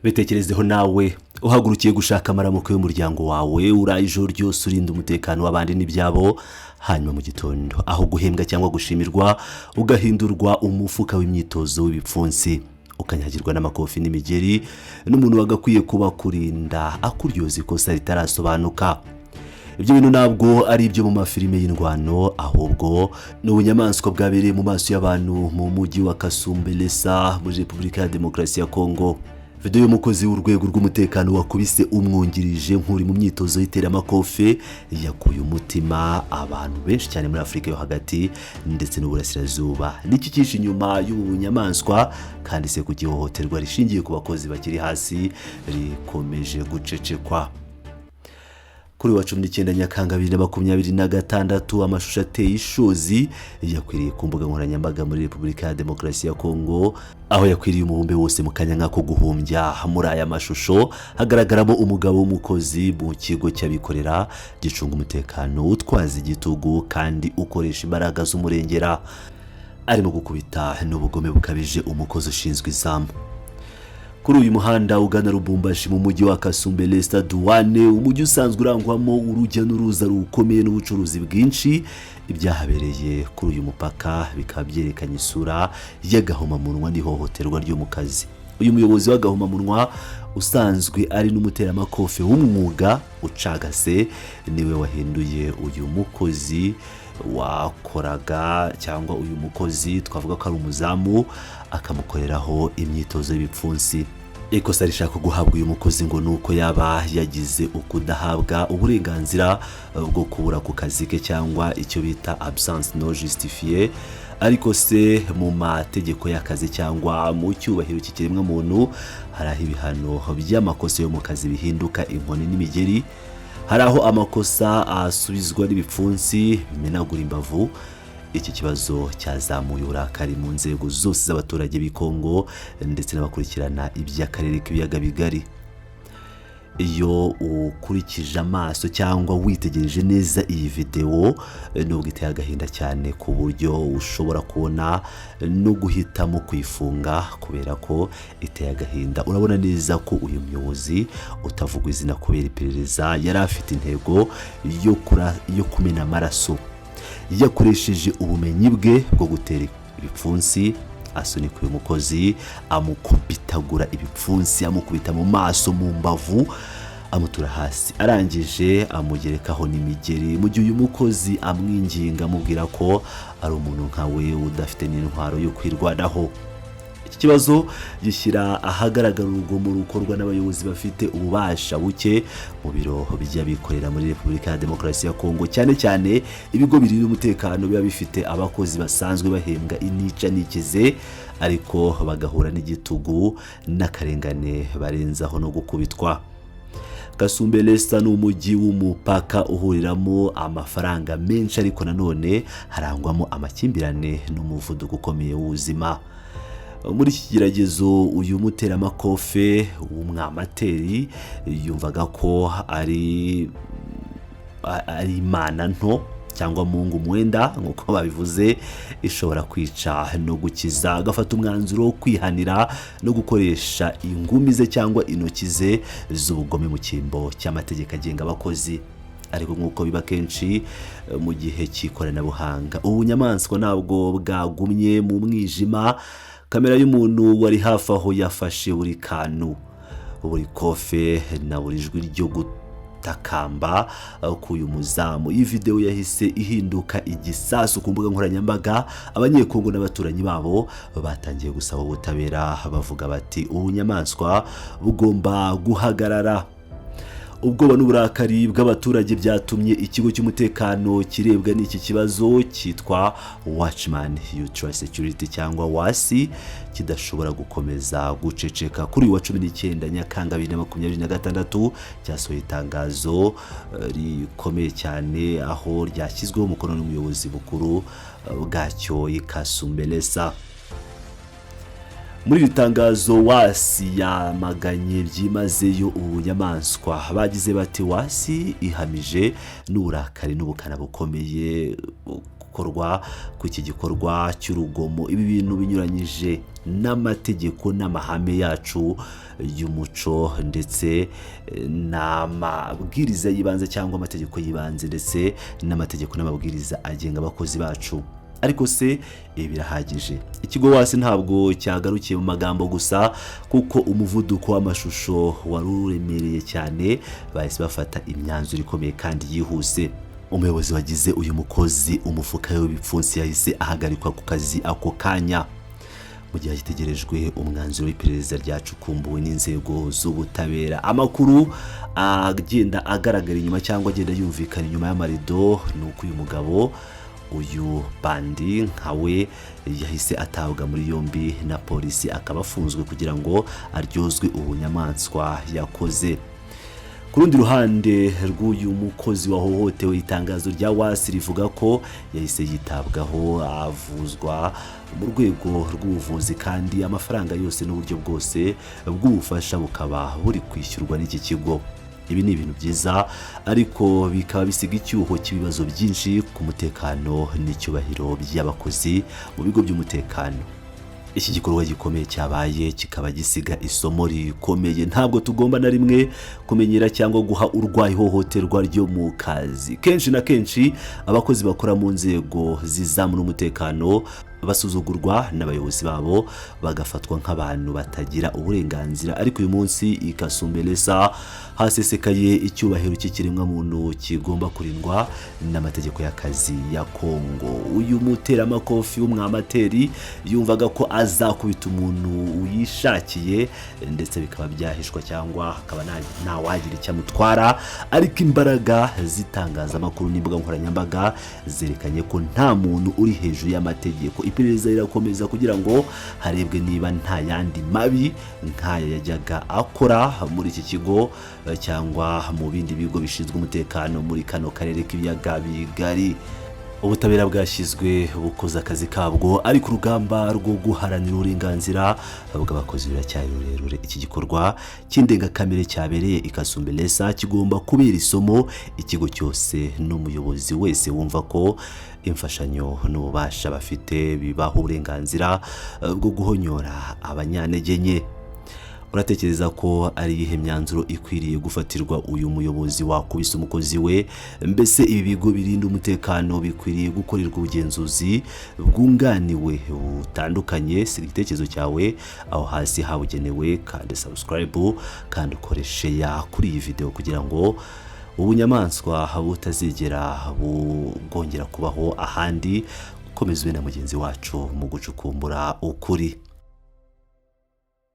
Bitekerezeho nawe uhagurukiye gushaka amaramuko y'umuryango wawe, uraye ijoro ryose urinda umutekano w'abandi n'ibyabo, hanyuma mu gitondo aho guhembwa cyangwa gushimirwa ugahindurwa umufuka w'imyitozo w'ibipfunsi, ukanyagirwa n'amakofi n'imigeri n'umuntu wagakwiye kuba kurinda akuryoza ikosa ritarasobanuka. Ibyo bintu ntabwo ari ibyo mu mafilime y'indwano, ahubwo ni ubunyamaswa bwabereye mu maso y'abantu mu mujyi wa Kasumbelesa muri Repubulika ya Demokarasi ya Kongo. Video y'umukozi w'urwego rw'umutekano wakubise umwungirije nk'uri mu myitozo y'iteramakofe yakuye umutima abantu benshi cyane muri Afurika yo hagati ndetse n'Uburasirazuba. Niki cyishe inyuma y'ubu bunyamaswa? Kandi se ku ihohoterwa rishingiye ku bakozi bakiri hasi rikomeje gucecekwa? Kuri wa 19 Nyakanga 2026, amashusho ateye ishozi yakwiriye ku mbuga nkoranyambaga muri Repubulika ya Demokarasi ya Kongo, aho yakwiriye umubumbe wose mu kanya nk'ako guhumbya. Muri aya mashusho hagaragaramo umugabo w'umukozi mu kigo cy'abikorera gicunga umutekano, utwaza igitugu kandi ukoresha imbaraga z'umurengera, arimo gukubita n'ubugome bukabije umukozi ushinzwe izamu kuri uyu muhanda ugana Lubumbashi mu mujyi wa Kasumbelesta Duwane, umujyi usanzwe urangwamo urujya n'uruza rukomeye n'ubucuruzi bwinshi. Ibyahabereye kuri uyu mupaka bikaba byerekanye isura y'agahomamunwa n'ihohoterwa ryo mu kazi. Uyu muyobozi w'agahomamunwa, usanzwe ari n'umuteramakofe w'umwuga ucagase, niwe wahinduye uyu mukozi wakoraga, cyangwa uyu mukozi twavuga ko ari umuzamu, akamukoreraho imyitozo y'ibipfunsi. Ikosa rishaka guhabwa uyu mukozi ngo ni uko yaba yagize ukudahabwa uburenganzira bwo kubura ku kazi ke, cyangwa icyo bita absence non justifiée. Ariko se mu mategeko y'akazi cyangwa mu cyubahiro cy'ikiremwamuntu, hari aho ibihano by'amakosa yo mu kazi bihinduka inkoni n'imigeri? Hari aho amakosa asubizwa n'ibipfunsi bimenagura imbavu? Iki kibazo cyazamuye uburakari mu nzego zose z'abaturage b'i Kongo ndetse n'abakurikirana iby'akarere k'Ibiyaga Bigari. Iyo ukurikije amaso cyangwa witegereje neza iyi videwo, nubwo iteye agahinda cyane ku buryo ushobora kubona no guhitamo kuyifunga kubera ko iteye agahinda, urabona neza ko uyu muyobozi utavugwa izina kubera iperereza yari afite intego yo kumena amaraso. Yakoresheje ubumenyi bwe bwo gutera ibipfunsi, asunika uyu mukozi, amukubitagura ibipfunsi, amukubita mu maso, mu mbavu, amutura hasi, arangije amugerekaho n'imigeri, mu gihe uyu mukozi amwinginga amubwira ko ari umuntu nkawe udafite n'intwaro yo kwirwanaho. Iki kibazo gishyira ahagaragara urugomo rukorwa n'abayobozi bafite ububasha buke mu biro by'abikorera muri Repubulika ya Demokarasi ya Kongo, cyane cyane ibigo birinda umutekano biba bifite abakozi basanzwe bahembwa intica ntikize, ariko bagahura n'igitugu n'akarengane barenzaho no gukubitwa. Kasumbelesa ni umujyi w'umupaka uhuriramo amafaranga menshi, ariko nanone harangwamo amakimbirane n'umuvuduko ukomeye w'ubuzima. Muri iki kigeragezo, uyu muteramakofe w'umwamateri yumvaga ko ari imana nto cyangwa mungu mwenda nk'uko babivuze, ishobora kwica no gukiza, agafata umwanzuro wo kwihanira no gukoresha ingumi ze cyangwa intoki ze z'ubugome mu cyimbo cy'amategeko agenga abakozi. Ariko nk'uko biba kenshi mu gihe cy'ikoranabuhanga, ubu bunyamaswa ntabwo bwagumye mu mwijima. Kamera y'umuntu wari hafi aho yafashe buri kantu, buri kofe na buri jwi ryo gutakamba k'uyu muzamu. Iyi videwo yahise ihinduka igisasu ku mbuga nkoranyambaga. Abanyekongo n'abaturanyi babo batangiye gusaba ubutabera, bavuga bati: "Ubunyamaswa bugomba guhagarara." Ubwoba n'uburakari bw'abaturage byatumye ikigo cy'umutekano kirebwa n'iki kibazo cyitwa Watchman Ultra Security cyangwa WASI kidashobora gukomeza guceceka. Kuri uyu wa 19 Nyakanga 2026, cyasohoye itangazo rikomeye cyane, aho ryashyizweho umukono n'umuyobozi mukuru bwacyo Ikasumbelesa. Muri iri tangazo, WASI yamaganye byimazeyo ubunyamaswa. Bagize bati: "WASI ihamije n'uburakari n'ubukana bukomeye gukorwa ku iki gikorwa cy'urugomo. Ibi bintu binyuranyije n'amategeko n'amahame yacu y'umuco ndetse n'amabwiriza y'ibanze, cyangwa amategeko y'ibanze ndetse n'amategeko n'amabwiriza agenga abakozi bacu." Ariko se ibi birahagije? Ikigo WASI ntabwo cyagarukiye mu magambo gusa, kuko umuvuduko w'amashusho wari uremereye cyane. Bahise bafata imyanzuro ikomeye kandi yihuse. Umuyobozi wagize uyu mukozi umufuka w'ibipfunsi yahise ahagarikwa ku kazi ako kanya, mu gihe hagitegerejwe umwanzuro w'iperereza ryacukumbuwe n'inzego z'ubutabera. Amakuru agenda agaragara inyuma cyangwa agenda yumvikana inyuma y'amarido ni uko uyu mugabo, uyu bandi nkawe, yahise atabwa muri yombi na polisi, akaba afunzwe kugira ngo aryozwe ubunyamaswa yakoze. Ku rundi ruhande rw'uyu mukozi wahohotewe, itangazo rya WASI rivuga ko yahise yitabwaho, avuzwa mu rwego rw'ubuvuzi, kandi amafaranga yose n'uburyo bwose bw'ubufasha bukaba buri kwishyurwa n'iki kigo. Ibi ni ibintu byiza, ariko bikaba bisiga icyuho cy'ibibazo byinshi ku mutekano n'icyubahiro by'abakozi mu bigo by'umutekano. Iki gikorwa gikomeye cyabaye kikaba gisiga isomo rikomeye: ntabwo tugomba na rimwe kumenyera cyangwa guha urwaye ihohoterwa ryo mu kazi. Kenshi na kenshi abakozi bakora mu nzego zizamura umutekano basuzugurwa n'abayobozi babo, bagafatwa nk'abantu batagira uburenganzira. Ariko uyu munsi i Kasumbalesa hasesekaye icyubahiro cy'ikiremwamuntu kigomba kurindwa n'amategeko y'akazi ya Kongo. Uyu muteramakofi w'umwamateri yumvaga ko azakubita umuntu yishakiye, ndetse bikaba byahishwa cyangwa hakaba ntawagira icyo amutwara, ariko imbaraga z'itangazamakuru n'imbuga nkoranyambaga zerekanye ko nta muntu uri hejuru y'amategeko. Iperereza rirakomeza kugira ngo harebwe niba nta yandi mabi nk'aya yajyaga akora muri iki kigo cyangwa mu bindi bigo bishinzwe umutekano muri kano karere k'Ibiyaga Bigari. Ubutabera bwashyizwe bukoze akazi kabwo, ariko urugamba rwo guharanira uburenganzira bw'abakozi ruracyari rurerure. Iki gikorwa cy'indengakamere cyabereye i Kasumbalesa kigomba kubera isomo ikigo cyose n'umuyobozi wese wumva ko imfashanyo n'ububasha bafite bibaha uburenganzira bwo guhonyora abanyantege nke. Uratekereza ko ari iyihe myanzuro ikwiriye gufatirwa uyu muyobozi wakubise umukozi we? Mbese ibi bigo birinda umutekano bikwiriye gukorerwa ubugenzuzi bwunganiwe butandukanye? Siga igitekerezo cyawe aho hasi habugenewe, kandi subscribe, kandi ukore share kuri iyi video, kugira ngo ubunyamaswa butazigera bwongera kubaho ahandi. Komeza ube na mugenzi wacu mu gucukumbura ukuri.